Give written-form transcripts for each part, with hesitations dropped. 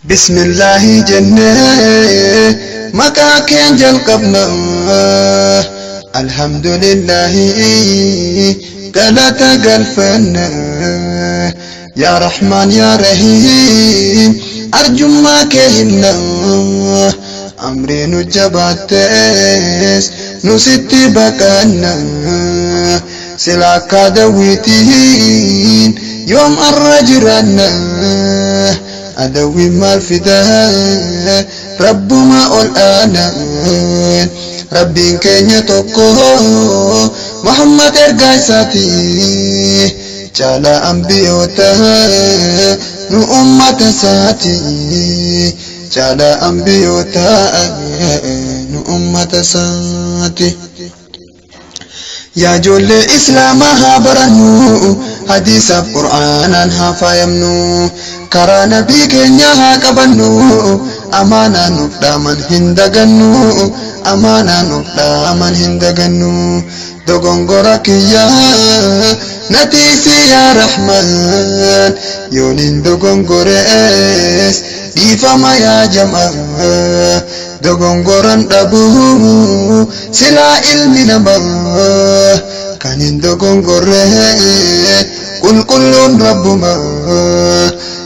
Bismillaahi jennee maqaa keen jalqabna. Alhamdulillaahi galata galfanna. Yaa Rahmaan yaa Rahiim arjummaa kee himna. Amrii nu jabaattees nu sitti baqanna. Sila akka dawwiitiin yoom arra jiraanna. Adawwiin maal fida Rabbuma ol aana. Rabbiin keenya tokko Muhammad ergaa isaati. Caalaa ambiyoota nu ummata isaati. Caalaa ambiyoota nu ummata isaati. Yaa ijoollee Islaamaa haa barannu, hadiisaaf Qur'aanaan haa faayamnu, karaa nabii keenyaa haa qabannu, amaanaa nuuf dhaaman hin dagannu, amaanaa nuuf dhaaman hin dagannu. Dogongora kiyya na tiisi yaa Rahmaan, yooniin dogongorees dhiifama yaa jamaa. Dogongoran dhabu silaa ilmi namaa kan hin dogongorre qulqulluun Rabbuma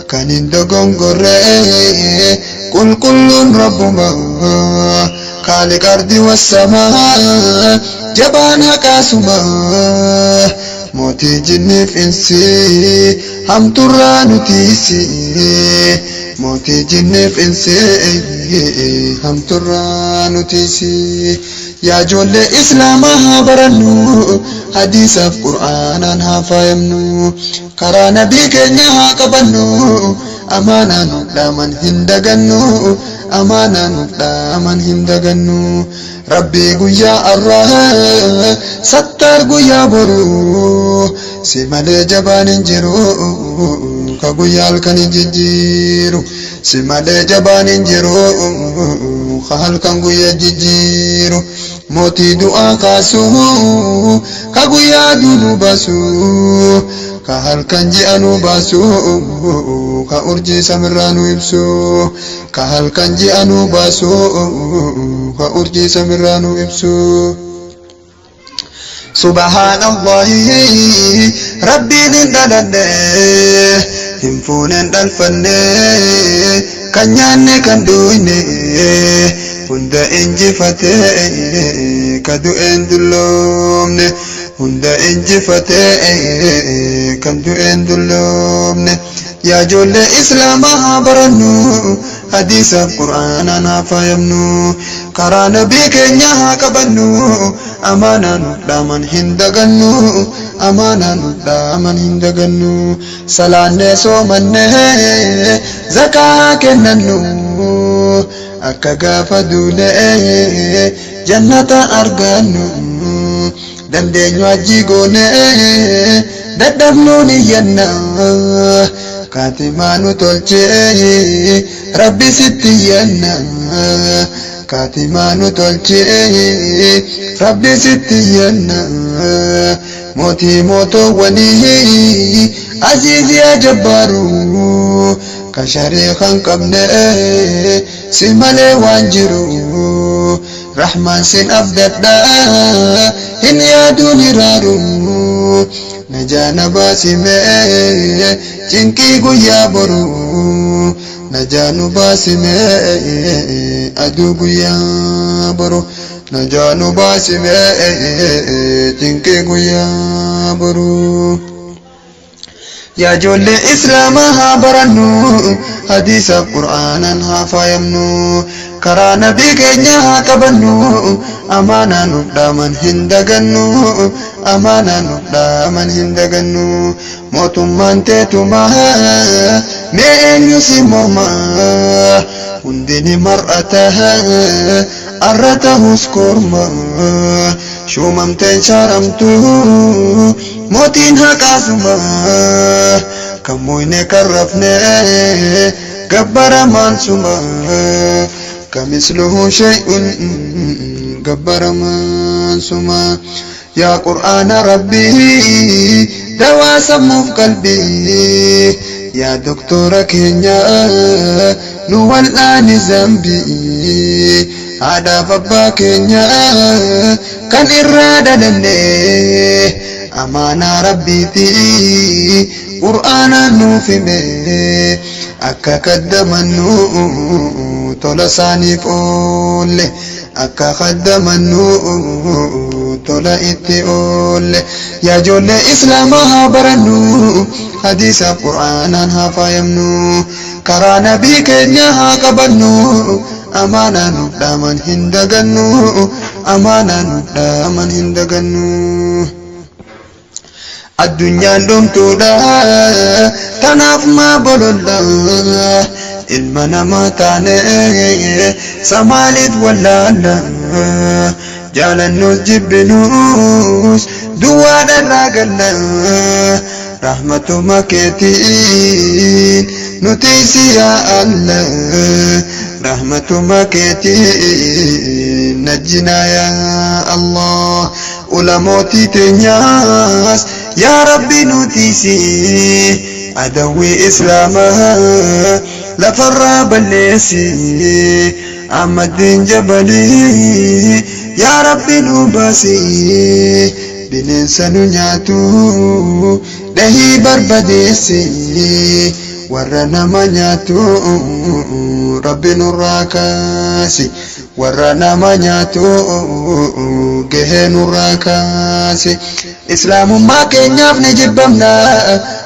kan hin dogongorre qulqulluun Rabbuma Khaaliq ardi wassamaa jabaan haqaasuma mootii jinniif insii hamturraa nutiisi. Mootii jinniif insii hamturraa nu tiisi. Yaa ijoollee Islaamaa haa barannu, hadiisaaf Qur'aanaan haa faayamnu, karaa nabii keenyaa haa qabannu, amaanaa nuuf dhaaman hin dagannu, amaanaa nuuf dhaaman hin dagannu. Rabbii guyyaa arraa sattaar guyyaa boruu si malee jabaan hin jiru ka guyyaa halkan hin jijjiiru si malee jabaan hin jiru ka halkan guyyaa jijjiiru mootii du'aa kaasu ka guyyaa duunu baasu ka halkan ji'a nu baasu ka urjii samirraa nu ibsu Ka halkan ji'a nu baasu, ka urjii samirraa nu ibsu. Subhaanallahi Rabbiin hin dhalanne, hin fuune hin dhalfanne, kan nyaanne kan dhuyne, hunda injifate, ka du'e hin dulloomne, hunda injifate, kan du'e hin dulloomne. Yaa ijoollee Islaamaa haa barannu, hadiisaaf Qur'aanaan haa faayamnu, karaa nabii keenyaa haa qabannu, amaanaa nuuf dhaaman hin dagannu, amaanaa nuuf dhaaman hin dagannu. Salaannee soomannee zakaa haa kennannu, akka gaafa duunee jannata argannu. Dandeenyu hajjii goonee dadhabnuun iyyanna kaatimaa nu tolchee rabbi sitti iyyanna kaatimaa nu tolchee rabbi sitti iyyanna mootii mootowwanii aziizi yaa jabbaaru ka shariika hin qabne si malee waan jiru. Rahmaan sin abdadha hin yaaduun hiraaru najaa na baasi mee cinqii guyyaa boru najaa nu baasi mee aduu guyyaa boru najaa nu baasi mee cinqii guyyaa boru. Yaa ijoollee Islaamaa haa barannu, hadiisaaf Qur'aanaan haa faayamnu, karaa nabii keenyaa haa qabannu, amaanaa nuuf dhaaman hin dagannu, amaanaa nuuf dhaaman hin dagannu. Mootummaan teetumaa mee eenyu si morma, hundi ni mar'ata arra tahus korma. Shuumamteen shaaramtu mootiin haqaa suma kan mooyne kan rafne gabbaramaan suma kamisluhu shay'un gabbaramaan suma yaa qur'aana rabbii dawaa sammuuf qalbii. Yaa doktora keenya nu wal'aani zambii haadhaaf abbaa keenya kan irraa dhalanne amaanaa rabbiiti qur'aanaan nuuf hime akka kaddamannu tola isaaniif oolle akka kaddamannu tola itti oolle. Yaa ijoollee islaamaa haa barannu, hadiisaaf qur'aanaan haa faayamnu, karaa nabii keenya haa qabannu, amaanaa nuuf dhaaman hin dagannu, amaanaa nuuf dhaaman hin dagannu. Addunyaan dhumtuudha, tanaaf maa bololla, ilma namaa taane samaaliif wallaalla, jaalannus jibbinus duwwaadharraa galla, rahmatuma keetiin nuti si yaa Allah, rahmatuma keetiin najjinaa yaa Allah, ulamootii teenyaas yaa Rabbi nuti si adawwii islaamaa lafarraa balleessi, Ahmadiin Jabalii yaa Rabbi nu baasi, bineensa nu nyaatu dhahii barbadeessi, warra nama nyaatu Rabbi nurraa kaasi, warra nama nyaatu gahee nurraa kaasi. Islaamummaa keenyaaf ni jibbamna,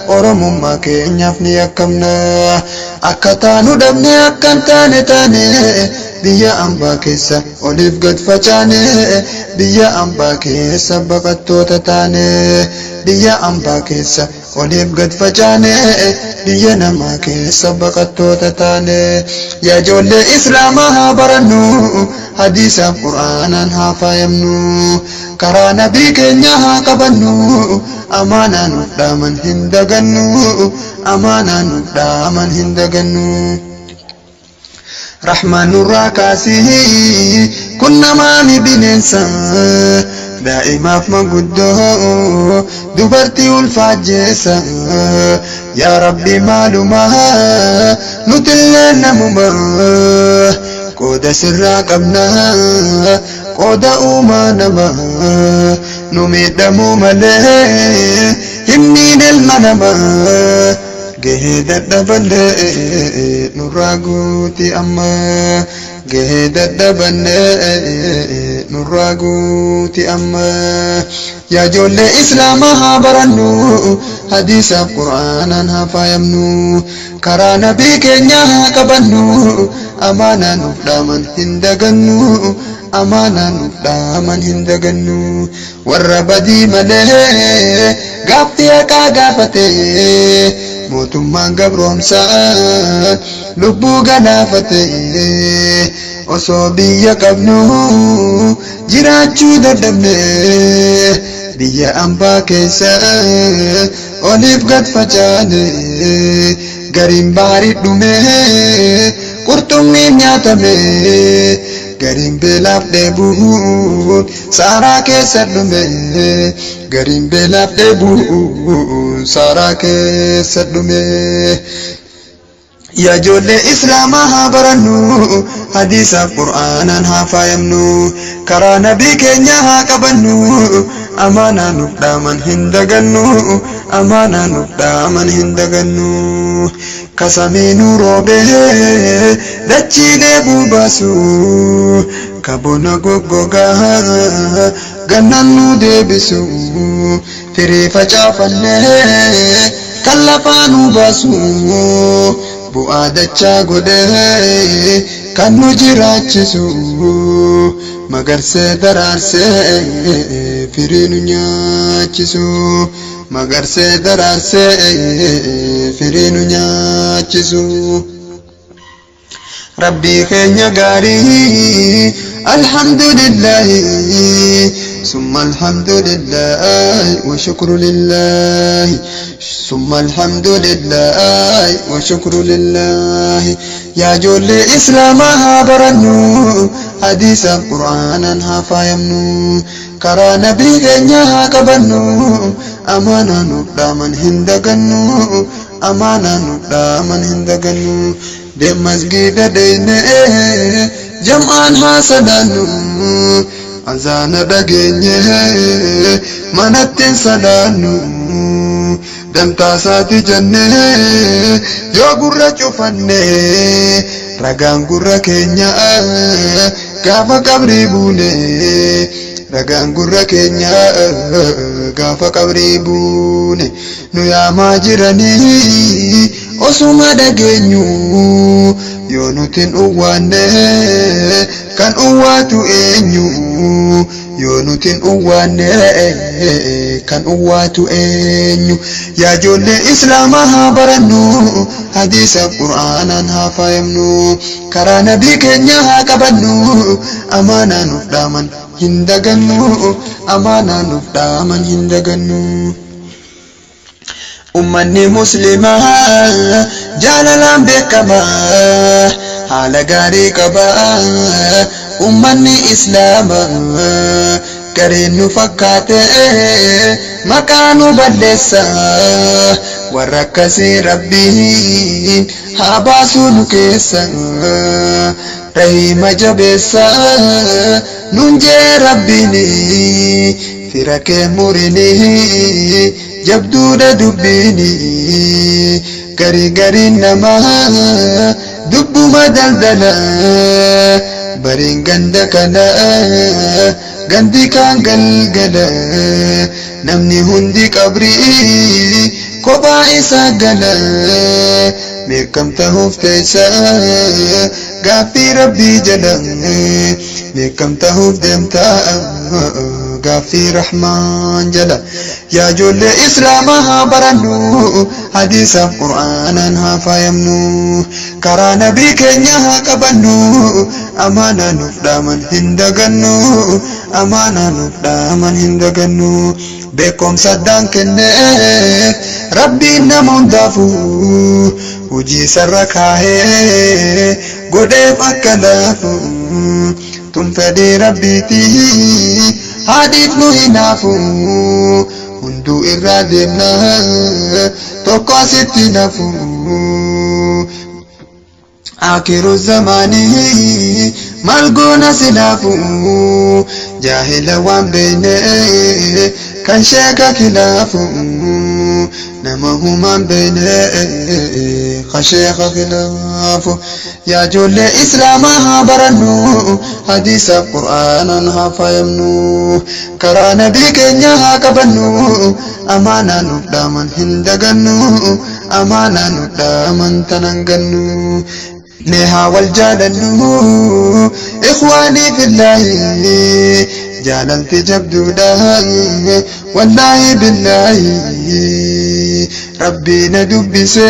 Oromummaa keenyaaf ni yakkamna, akka taanu dhabne akka hin taane taane, biyya ambaa keessa oliif gad facaane, biyya ambaa keessa baqattoota taane, biyya ambaa keessa oliif gad facaane, biyya namaa keessa baqattoota taane. Yaa ijoollee islaamaa haa barannu, hadiisaaf qur'aanaan haa faayamnu, karaa nabii keenya haa qabannu, amaanaa nuuf dhaaman hin dagannu, amaanaa nuuf dhaaman hin dagannu. Rahmaan nurraa kaasii kun namaami bineensa, daa'imaaf manguddoo dubartii ulfaajjeessa, yaa Rabbi maaluma nutillee namuma, qooda sirraa qabna, qooda uumaa nama, nu miidhamuu malee hin miine ilma namaa, gahee dadhabanne nurraa guuti amma, gahee dadhabanne nurraa guuti amma. Yaa ijoollee islaamaa haa barannu, hadiisaaf qur'aanaan haa faayamnu, karaa nabii keenya haa qabannu, amaanaa nuuf dhaaman hin dagannu, amaanaa nuuf dhaaman hin dagannu. Warra badii malee gaaffii haqaa gaafate mootummaan gabroomsaa lubbuu galaafate, osoo biyya qabnu jiraachuu dadhabne, biyya ambaa keessa oliif gad facaane, gariin baarii dhume qurxummiin nyaatame, gariin beelaaf dheebuun saaraa keessa dhume, gariin beelaaf dheebuun saaraa keessa dhume. Yaa ijoollee islaamaa haa barannu, hadiisaaf qur'aanaan haa faayamnu, karaa nabii keenya haa qabannu, amaanaa nuuf dhaaman hin dagannu, amaanaa nuuf dhaaman hin dagannu. Kasamii nu roobee dachii dheebuu baasu, kabona goggogaa gannan nu deebisu, firii facaafannee kan lafaa nu baasu, bu'aa dachaa godhee kan nu jiraachisu, magarsee daraarsee firii nu nyaachisu, magarsee daraarsee firii nu nyaachisu. Rabbii keenya gaarii alhamdulillahi summa alhamdulillahi wa shukru lillahi summa alhamdulillahi wa shukru lillahi. Yaa ijoollee islaamaa haa barannu, hadiisaaf qur'aanaan haa faayamnu, karaa nabii keenya haa qabannu, amaanaa nuuf dhaaman hin dagannu, Amaanaa nuuf dhaaman hin dagannu. Deem masgiida deeynee jam'aan haa salaannu. Azaana dhageenye manatti hin salaannu. Dantaa isaati jennee yoo gurra cufanne, ragaan gurra keenya gaafa qabrii buune. Ragaan gurra keenya gaafa qabrii buune nu yaamaa jiranii osuma dhageenyu yoo nutin uwwaanne, kan uwwaatu eenyu? Yoo nutin uwwaanne, kan uwwaatu eenyu? Yaa ijoollee Islaamaa, haa barannu, hadiisa Qur'aanaan haa faayamnu, karaa nabii keenya haa qabannu. Amaanaa nuuf dhaaman hin dagannu. Amaanaa nuuf dhaaman hin dagannu. Ummanni Muslimaa jaalalaan beekama, haala gaarii qaba. Ummanni Islaamaa gareen nu fakkaate maqaa nu balleessa. Warra akkasii Rabbiin haa baasuu nu keessa. Rahiima jabeessa nun jee Rabbiin, fira kee murini, jabduudha dubbiini. Garii gariin namaa dubbuma daldala, bariin ganda kana gandi kaan galgala. Namni hundi qabrii kophaa isaa gala. Meeqam tahuuf teessa gaaffii Rabbii jala? Meeqam tahuuf deemta gaaffii Rahmaan jala? Yaa ijoollee Islaamaa, haa barannu, hadiisaaf Qur'aanaan haa faayamnu, karaa nabii keenya haa qabannu. Amaanaa nuuf dhaaman hin dagannu. Amaanaa nuuf dhaaman hin dagannu. Beekumsa addaan kenneef Rabbiin nama hundaafuu hojii sarra kaahee godheef akka laafu. Tun fedhii Rabbiiti, haadhiif nu hinaafu. Hunduu irraa deemna, tokko asitti nafu. Akiru zamaanii maal goona silaafu? Jaahila waan beeyne kan sheeka kilaafu, nama humaan beeyne kan sheeka kilaafu. Yaa ijoollee Islaamaa, haa barannu, hadiisaaf Qur'aanaan haa faayamnu, karaa nabii keenya haa qabannu. Amaanaa nuuf dhaaman hin dagannu. Amaanaa nuuf dhaaman tanan gannu. Mee haa wal jaalannu, ikhwaanii fillaahi. Jaalalti jabduudha, wallaahi billaahi. Rabbii na dubbise,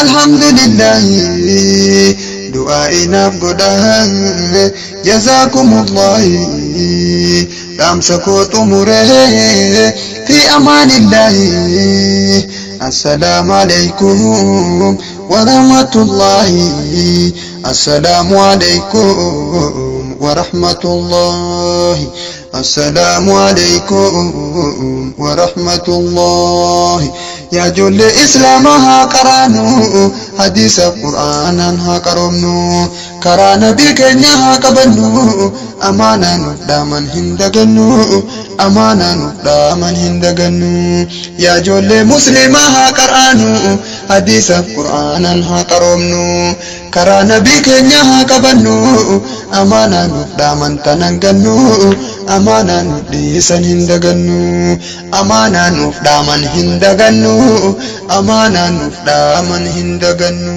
alhamdulillaahi. Du'aa inaaf godha, jazaakumulaahi. Dhaamsa koo xumure, fi amaanillaahi. Assalaamu alaykum warahmatullaahi. Assalaamu alaykum warahmatullaahi. Assalaamu alaykum warahmatullaahi. Yaa ijoollee Islaamaa, haa qaraanu, hadiisa Qur'aanaan haa qaroomnu, karaa nabii keenya haa qabannu. Amaanaa nuuf dhaaman hin dagannu. Amaanaa nuuf dhaaman hin dagannu. Yaa ijoollee Muslimaa, haa qaraanu, hadiisa Qur'aanaan haa qaroomnu, karaa nabii keenya haa qabannu. Amaanaa nuuf dhaaman tanan gannu. Amaanaa nuuf dhiisan hin dagannu. Amaanaa nuuf dhaaman hin dagannu. Amaanaa nuuf dhaaman hin dagannu.